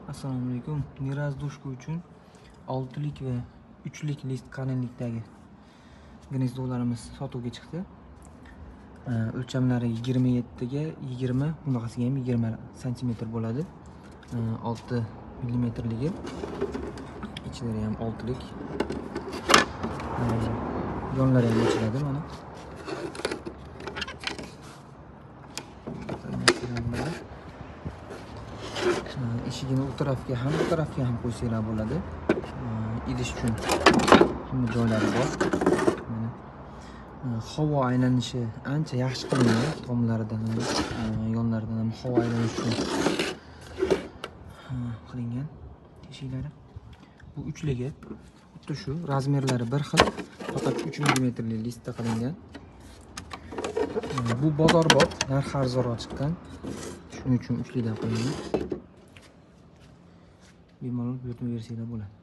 Assalomu alaykum. Nerazdушка uchun 6lik va 3lik list qalinlikdagi gnezdolarimiz sotuvga chiqdi. O'lchamlari 27 ga 20, bunaqasiga ham 20 santimetr bo'ladi. 6 millimetrligi. Ichlari ham 6lik. Yonlari ham ochiladi mana. Eshigini u tarafga ham, bu tarafga ham qo'ysanglar bo'ladi. Ilish uchun hamma joylari bor. Mana havo aylanishi ancha yaxshi qilingan, tomlaridan ham, yonlaridan ham havo aylanishi uchun qilingan eshiklari. Bu uchligi xuddi shu, razmerlari bir xil, faqat 3 millimetrli listda qilingan. Bu bozorbop, narxi arzonroq chiqqan. Shuning uchun uchlikdan qilingan. Bemalol buyurtma bersanglar bo'ladi.